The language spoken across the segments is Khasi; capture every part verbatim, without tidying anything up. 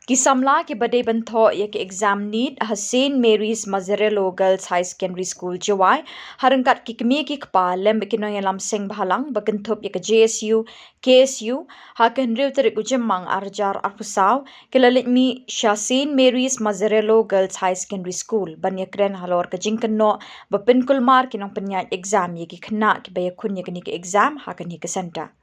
Ki samla kiba dei ban thoh ïa ki exam NEET ha Saint Mary's Mazzarello Girls High Secondary School, Jowai, ha ryngkat ki kmie ki kpa lem bad ki nongïalam seng bhalang ba kynthup ïa ka J S U, K S U, ha ka hynriew tarik u Jymmang ar hajar arphew saw, ki la leit mih sha Saint Mary's Mazzarello Girls High Secondary School ban ïakren halor ka jingkynnoh ba pynkulmar ki nongpynïaid exam ïa ki khynnah kiba ïakhun ïa kane ka exam ha kane ka centre.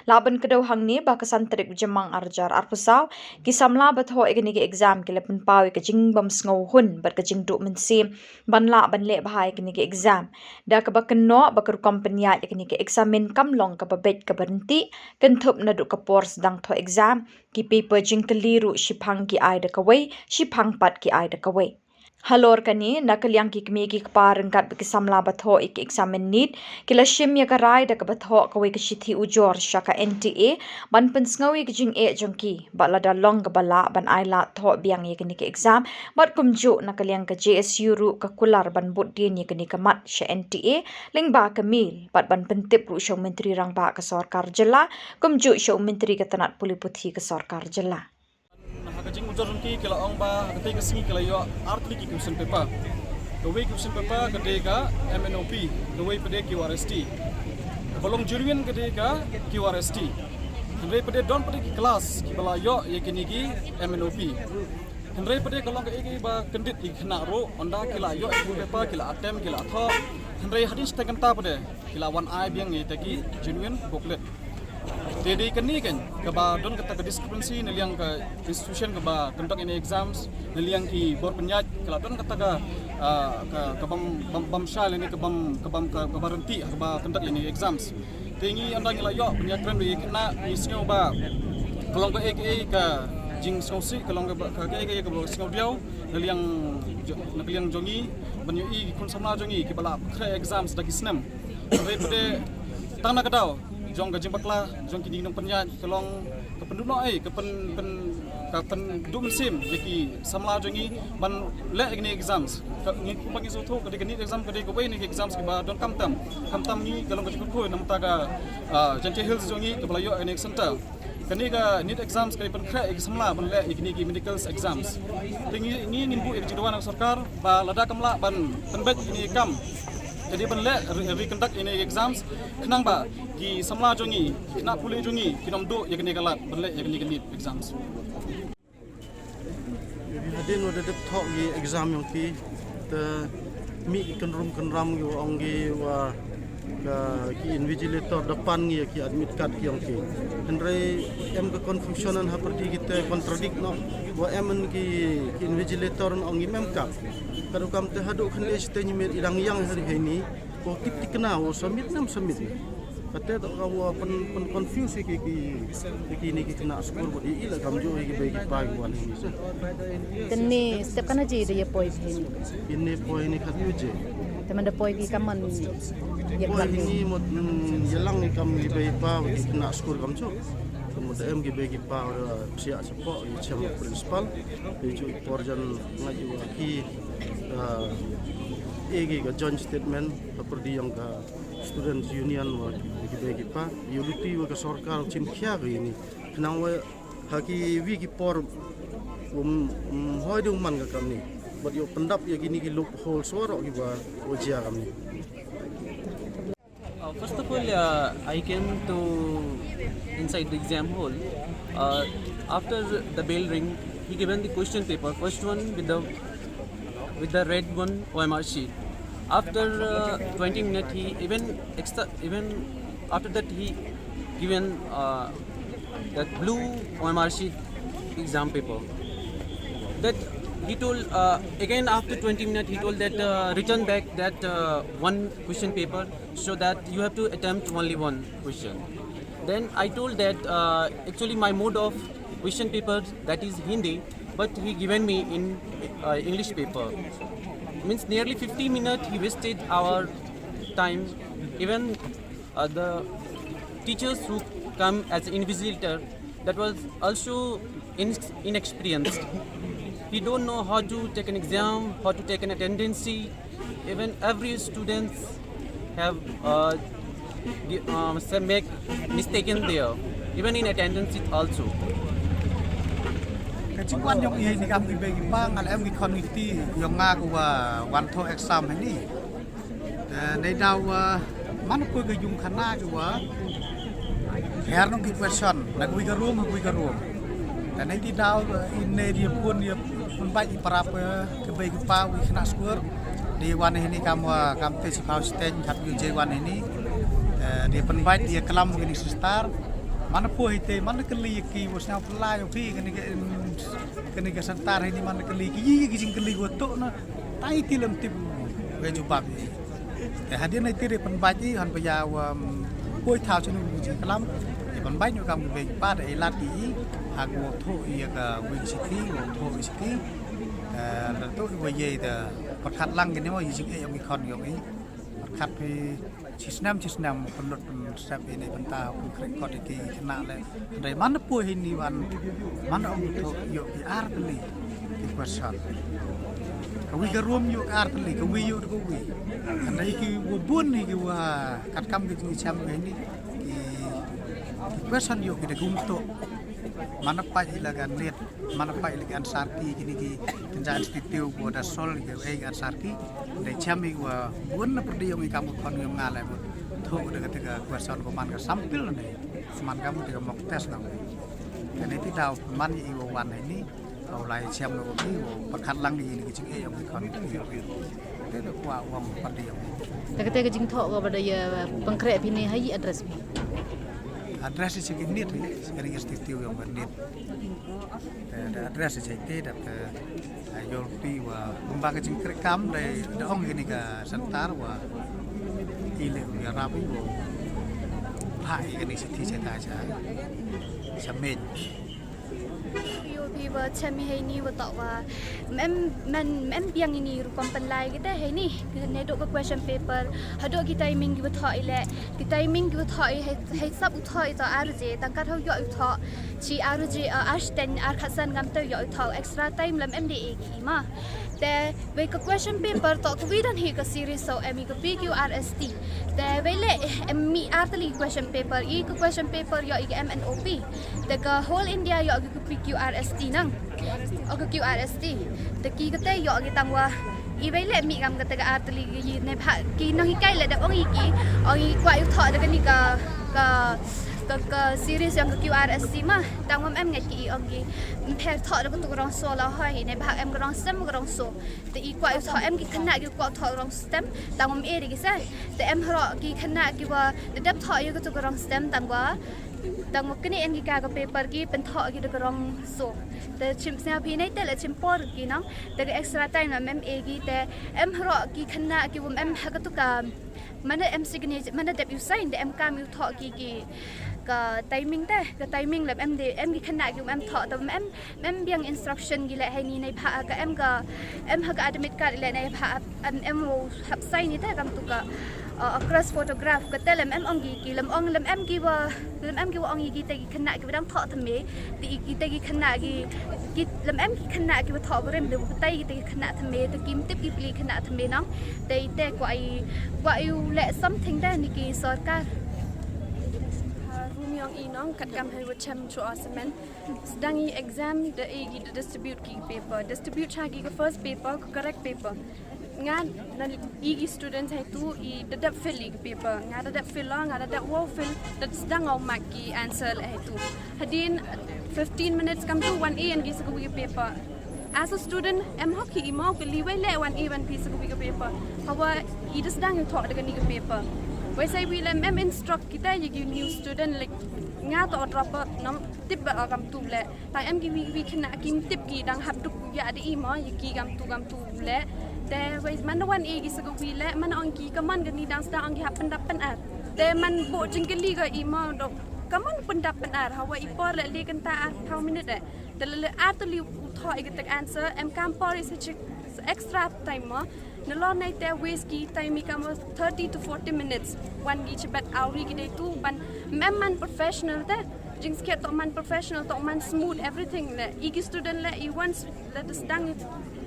Lah ban kdew hangne ba ka san tarik u Jymmang ar hajar arphew saw, ki samla ba thoh ïa kane ka exam ki la pynpaw ïa ka jingbymsngewhun bad ka jingduh mynsiem ban lah ban leh bha ïa kane ka exam, da kaba kynnoh ba ka rukom pynïaid ïa kane ka eksamin kam long kaba beit kaba ryntih, kynthup naduh ka por sdang thoh exam, ki paper jingkylli ruh shiphang ki ai da kawei, shiphang pat ki ai da kawei. Halor kane, na ka liang ki kmie ki kpa ryngkat bad ki samla ba thoh ïa ki eksamin NEET ki la shim ïa ka rai da kaba thoh kawei ka shithi ujor sha ka N T A ban pynsngew ïa ka jingeh jong ki, bad lada long kaba lah ban ai lad thoh biang ïa kane ka exam, bad kumjuh na ka liang ka J S U ruh ka kular ban bud dien ïa kane ka mat sha N T A lyngba ka mail, bad ban pyntip ruh sha u Myntri Rangbah ka Sorkar Jylla, kumjuh sha u Myntri ka tnat pule puthi ka Sorkar Jylla. Ha ka jingujor jong ki, ki la ong ba ha katei ka sngi ki la ïoh ar tylli ki question paper. Kawei question paper ka dei ka M N O P, kawei pat dei Q R S T. Kaba long genuine ka dei ka Q R S T. Hynrei pat dei don pat dei ki class kiba la ïoh ïa kine ki M N O P. Hynrei pat dei ka long kaei kaei ba kyndit ïa ki khynnah ruh, ynda ki la ïoh ïa ki paper, ki la attempt, ki la thoh. Hynrei hadien shiteng kynta pat dei ki la wan ai biang ïa kita ki genuine booklet. Te dei kane keiñ kaba don kata ka discrepancy na liang ka institution kaba conduct ïa kine exams, na liang ki bor pynïaid ka la don kata ka, ah, ka, ka bym, bym, bym shai lane ka bym, ka bym, ka, kaba ryntih kaba conduct ïa kine exams. Te ngi ynda ngi la ïoh ban ïakren bad ki khynnah, ngi sngew ba ka long kaei kaei ka jingsngewsih, ka long kaba, ka kaei kaei kaba sngewdiaw na liang jo-, na ka liang jong ngi ban ïohi ki khun samla jong ngi kiba la khreh exams da ki snem. Hynrei pat dei tang na ka daw jong ka jingbakla jong kine ki nongpynïaid ka long ka pynduh noh ei, ka pyn, pyn, ka pynduh mynsiem ïa ki samla jong ngi ban leh ïa kine exams. Ka, ngi kumba ngi sngewthuh ka dei ka NEET exam, ka dei kawei na ki exams kiba don khamtam. Khamtam ngi ka long ka jingkyrkhu na bynta ka, ah, Jaintia Hills jong ngi kaba la ïoh ïa kane ka centre. Kane ka NEET exams ka dei pynkhreh ïa ki samla ban leh ïa kine ki medical exams. Te ngi, ngi ngin buh ïa ka jingdawa na ka sorkar ba lada kam lah ban pynbeit ïa kine ki kam, ka dei ban leh re-, reconduct ïa kine ki exams, khnang ba ki samla jong ngi, ki khynnah pule jong ngi, kin ym duh ïa kane ka lad ban leh ïa kine ki NEET exams. Hadien wa da dep thoh ki exam jong ki, te mih ki kynrum kynram ki wa ong ki wa ka, ki invigilator da pan ngi ïa ki admit card ki jong ki. Hynrei em ka confusion, ha pyrdi kita contradict noh. Wa em ki, ki invigilator ong ngim em card. Ka rukom te haduh khyndiat shiteng miet i dang ïeng ha ri heini. Ko tip tikna, o submit ne em submit ne. Kata te ka wa pyn, pyn confuse ki, ki, ki, kine ki khynnah skul bad i, i la kamjooh ïa ki bei ki pa ki wan hi ni sa. Te ne step katno baje da ïa poi hi ni? Ine poi ni khatar baje. Te man da poi ki kam man ïa poi klam hi ni hi. Mut, mm, ïalang ïa kam ki bei ki pa ki khynnah skul kamjooh. Te mut da em ki bei ki pa da psiah shapoh ïa chem principal. Ïa ju i por jan ngai ïa wa ki, ah, ïa ki ka joint statement ha pyrdi jong ka Students Union wa ki bei ki pa, ïa u luti wa ka sorkar u chim khia ka ïa ni. Khnang wa ha ki wi ki por um, um, hoi de u man ka kamni. Bad ïa u pyndap ïa kini ki loopholes waroh kiba u jia kamni. Uh, first of all, uh, I came to inside the exam hall. Uh, after the bell ring, he given the question paper, first one with the with the red one O M R sheet. After uh, twenty minutes, he even extra, even after that he given uh, that blue O M R sheet exam paper. That he told uh, again after twenty minutes, he told that uh, return back that uh, one question paper, so that you have to attempt only one question. Then I told that uh, actually my mode of question paper, that is Hindi, but he given me in uh, English paper. Means nearly fifty minutes he wasted our time. Even uh, the teachers who come as an invigilator, that was also in, inexperienced. He don't know how to take an exam, how to take an attendance. Even every students have uh, the, um, say make mistaken there, even in attendance it also. Ka jingwan yong i ni kam ki bei ki pa, nga la em ki khon ki kti yong nga ki wa wan thoh exam hi ni. Eh, nei daw wa man poi ka yung khana ki wa her nong ki question na kui ka room, kui ka room. Te nei ti daw, eh, i nei di pun di pun bai i para pa ki bei ki pa wi khana skur di wan hi ni kam wa kam te si pau sten khat yu je wan hi ni. Eh, di pun bai di kelam ki ni sister. Man poi te man ka li ki wa sna pla yo ki ni ka Kane ka sentar hi ni man ka li ki yi ki jing ka li wa to na tai ti lam tip we jubab. Eh, hadien ai ti re pan baji han pa ya wa poi thau chinu ji kalam. Eh, pan bai nyu kam ki bei pa da ai lat ki i ha ko tho i ka wi siti, ko tho siti. Eh, da to wa ye da perkhat lang ki ni mo yi jing e yong i khon yong i. Perkhat pi Chi snem chi snem pynlut pynsep ini bynta pynkrek kot iti kena le. Dei man poi hi ni wan man ong tho yo ki ar peli ki person. Ka wi ka room yo ar peli ka wi yo ka wi. Dei ki wa bun ni ki wa kat kam ki jingchem ki ni ki person yo ki da gum to. Man pa ila ka net Man pa ilek answer ki kini ki tinja institute ko da sol ki ei answer ki. Dei chem i wa bun na perdi yong i kam ko kon yong ngale ko. Tho da ka question ko man ka sample ne. Man kam ka mock test na. Kane ti daw man i wa wan ni. Ko lai chem ko ki ko pakat lang ni ki jing ei yong i kon. Te da kwa wang perdi yong. Da kate ka jingthoh ko ba da ya pengkrek pini hai address bi. Address i sigi nit i sigi institute yong ba nit. Te da address i sigi te da te ayol pi wa kumba ka jingkrek kam da da ong ini ka sentar wa ile ya rapi wa pa i ini siti sita sa sa men. Yo pi wa chem i hei ni wa tok wa mem men mem biang ini rukom penlai kita hei ni. Kene dok ka question paper hadok ki timing ki wa thok ile ki timing ki wa thok i hei hei sap u thok i to arje tangkat hau yo u thok chi arje uh, ash ten ar khatsan ngam to yo u thok extra time lam em de e ki ma. Te wei ka question paper to ka wi dan hi ka series so em i ka P Q R S T. Te wei le em mi ar tali question paper i ka question paper yo i ka M N O P. Te ka whole India yo i ka P Q R S T nang. O ka Q R S T. Te ki kate yo i tang wa i wei le mi kam kate ka ar tali ki ne pha ki nang i kai le da ong i ki ong i kwa i thok da ka ni ka ka ka, ka series yang ka Q R S T ma tang wa em ngai ki i ong ki. Mpher thok da ka tu ka rong so la hoi ne pha em ka rong sem ka rong so. Te i kwah i thoh em ki khynnah ki kwah thoh rong stem tang um e de ki sa. Te em hroh ki khynnah ki wa da dep thoh ïa ka tu ka rong stem tang wa tang wa kane en ki ka ka paper ki pynthoh ki da ka rong so. Te chim sñiaw phi nei te la chim por ki nong te ka extra time la mem e ki te em hroh ki khynnah ki wa em ha ka tu ka Manda em signature, manda dep ïa u sign, da em kam ïa u thoh ki ki ka timing te, ka timing lem em de, em ki khynnah ki em thoh, te em em biang instruction ki leh hei ni nei pha ka em ka em ha ka admit card leh nei pha em em u hap sign ni te kam tu ka uh, cross photograph ka te lem em ong ki ki lem ong lem em ki wa lem em ki wa ong ki te ki khynnah ki wa dang thoh thymme. Te i, i te ki khynnah ki, ki lem em ki khynnah ki wa thoh barim de wa tai ki te ki khynnah thymme te kim tip ki pli khynnah thymme nong. Te i te kwah i, kwah i u leh something te ni ki sorkar. Room yong i nong kat kam hei wa chem chu o semen. Sdang i exam da i ki da distribute ki paper. Distribute cha ki ka first paper, ka correct paper. Nga na i ki students hei tu i da dep fill i ki paper. Nga da dep fill lo, nga da dep wow fill, da sdang wow mark ki answer hei tu. Hadien fifteen minutes kam tu wan i en ki sa ka wi ka paper. As a student, em hok ki i mo ka liwei le wan i wan pi sa ka wi ka paper. Hawa i da sdang i thoh da ka ni ka paper. Wei sai wi le em instruct kita i ki new student like nga to drop out nam tip ba kam tu le. Tang em ki wi wi khynnah kim tip ki dang hap duk ïa da i mo ïa ki kam tu kam tu le. Te wei man da wan i ki sa ka wi le man ong ki ka man ka ni dang sdang ong ki hap pyndap pynar. Te man bo jingkylli ka i mo dok ka man pyndap pynar hawa i por le le kynta ar phaw minute de. Te le le ar tali u thoh i ka tek answer em kam por i sa chik extra time mo. Nalor nei te waste ki time i kam thirty to forty minutes. Wan ki chibet awri ki dei tu ban mem man professional te. Jingskhet to man professional to man smooth everything le i ki student le i wan le da sdang i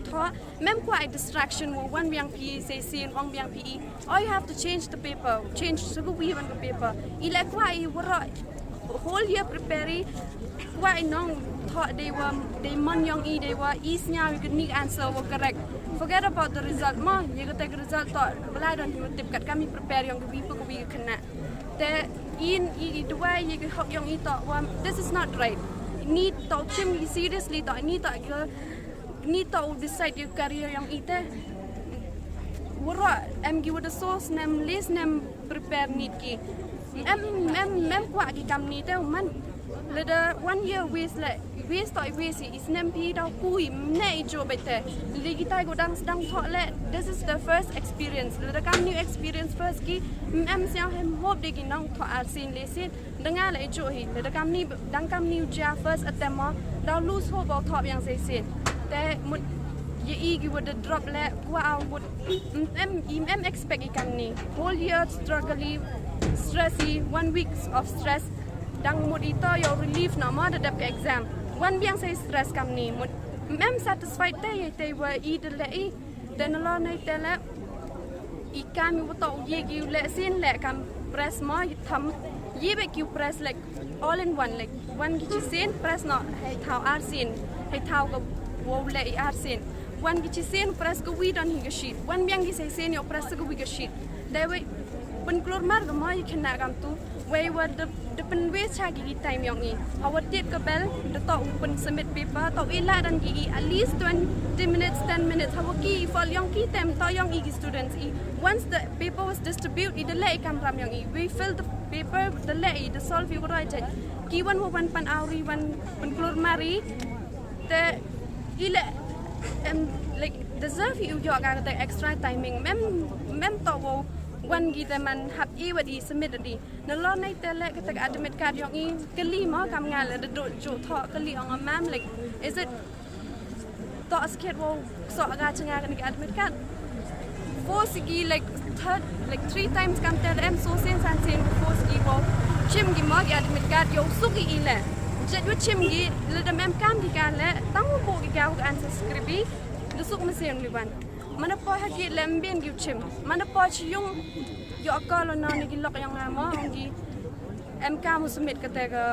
thoh mem kwah i distraction wa wan biang pi se sin wan biang pi i. Or you have to change the paper, change sa ka wi wan ka paper. I le kwah i wara Whole year prepare i, kwah i nongthoh dei wa, dei mon yong i, dei wa i sñiaw ïa kani ka answer wa correct. Forget about the result mo, ïa kata ka result toh Blai don hi wa tip, katkam i prepare yong kawi pa kawi ka khynnah. Te i, i, i duwai ïa ka hok yong i toh wa, this is not right. Ini toh chim i seriously toh, ini toh ka, ini toh u decide ïa ka career yong i te. Waroh em ki wa da soo snem, le snem prepare nit ki. Em, em, em kwah ki kam ni te u man. Lada one year waste le, waste toh i waste i, i snem phi daw poi, mne i jooh beit te. Lada kitai ko dang sdang thoh le, this is the first experience. Lada kam ni experience first ki, em sñiaw hem hope de ki nongthoh arsien lesien. Da nga le i jooh hi, lada kam ni, dang kam ni u jia first attempt mo, daw lose hope o thoh biang sa sien. Te mut ïa i ki wa da drop le, kwah o mut, em, em, em expect i kam ni. Whole year struggle i, stress i, one week of stress. Dang mut i toh ïa u relief na mo da dep ka exam. Wan biang sa i stress kam ni. Mut em satisfied te ïa te wa i da leh i. Te nalor na i te le i kam i wa toh u ye ki u leh sien le kam press mo i tham. Ye beit ki u press like all in one, like wan ki chi sien press noh hei thaw arsien. Hei thaw ka wow leh i arsien. Wan ki chi sien press kawi don hi ka sheet. Wan biang ki sa sien ïa u press kawi ka sheet. Dei wei pynklur mar ka mo ïa khynnah kam tu. Wei wa da, da pynwei cha ki ki time yong i. Hawa tied ka bell, da toh u pynsubmit paper, toh i lah don ki i at least twenty minutes, ten minutes. Hawa ki i fall yong ki tem, toh yong i ki students i. Once the paper was distributed, i da leh i kamram yong i. We fill the paper, da leh i, da solve i waroh i jait. Ki wan wa wan pan awri, wan pynklur mar i. Te i le em, like, deserve i u ïoh ka kata extra timing. Mem, mem toh wow wan ki te man hap i wat i submit i. Nalor na i te le kata ka admit card yong i kylli mo kam nga le da duh jooh thoh kylli ong, ma'am, like, is it toh skhet wow soh ka cha nga kani ka admit card? Force ki like third, like three times kam te em so sien san sien force ki wow chim ki mo ki admit card yow suk i le. Jait wa chim ki le da mem kam ki ka le tang wow buh ki ka answer script i da suk ma sien li wan. Mana po ha ki le mbin ki u chim. Mana po chi yung ïoh akor o na ni ki lok yong nga mo ong ki em kam u submit kata ka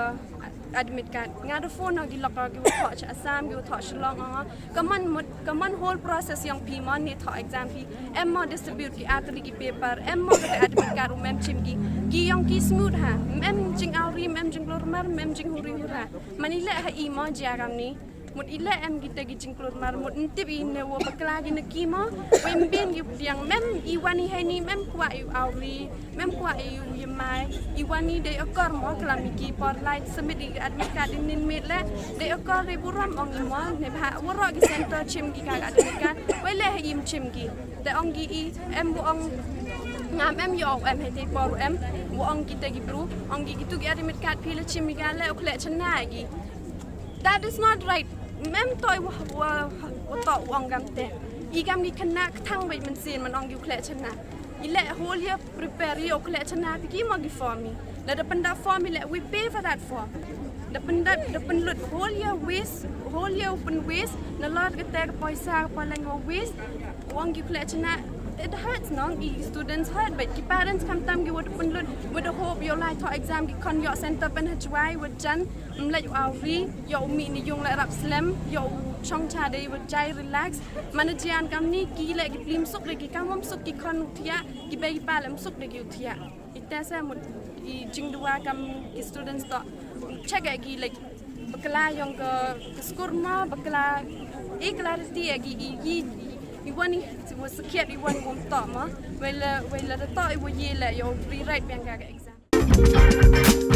admit card. Nga da phone o ki lok ki wa thoh cha Assam, ki wa thoh Shillong o. Ka man mut, ka man whole process yong phi mo ni thoh exam phi. Em mo distribute ki atli ki paper, em mo kata admit card u mem chim ki. Ki yong ki smooth ha. Mem jing awri, mem jing lor mar, mem jing huri hura. Man i le ha i mo jia kam ni. Mut i le em kita ki jingklur mar mut ntip i ne wa bakla ki ne ki mo. Wei mbin ki pdiang mem i wan i hei ni mem kwah i awri, mem kwah i u yemai. I wan i dei akor mo klam i ki por lai submit i admit card i nin mit le. Dei akor dei burom ong i mo ne bha waroh ki center chim ki ka admit card. Wei le hei im chim ki. Te ong ki i em wa ong ngam em yow em hei te por em wa ong kita ki bru ong ki kitu ki admit card phi le chim i ka le u khleh chana ki. That is not right. Mem toh wa, wa, wa toh wa ong kam te. I kam ki khynnah kthang wei mynsiem man ong ki u khleh chana. I le whole year prepare i u khleh chana phi ki mo ki form i. La da pynda form i le we pay for that form. Da pynda, da pynlut whole year waste, whole year pyn waste. Nalor kata ka poisa ka polang wa waste. Wa ong ki u khleh chana. It hurts no, ki students hurt, but ki parents kam tam ki wa da pynlut, wa da hope yow lai thoh exam ki khon ïoh center pyn ha Jwai wa jan. Mlai u awri, ïoh u mih ni yung la rap slem, ïoh u chong cha dei wa jai relax. Mana jian kam ni ki le ki plim suk de ki kam wam suk ki khon u thiah, ki bei ki pa lem suk de ki u thiah. Ita sa mut i jingdua kam ki students toh. Check ki like bakla yong ka, ka skur ma bakla i clarity ki i, i, i wani wa sakhiat i wani wam toh ma. Wei la, wei la da toh i wa ye le ïoh rewrite biang ka, ka exam.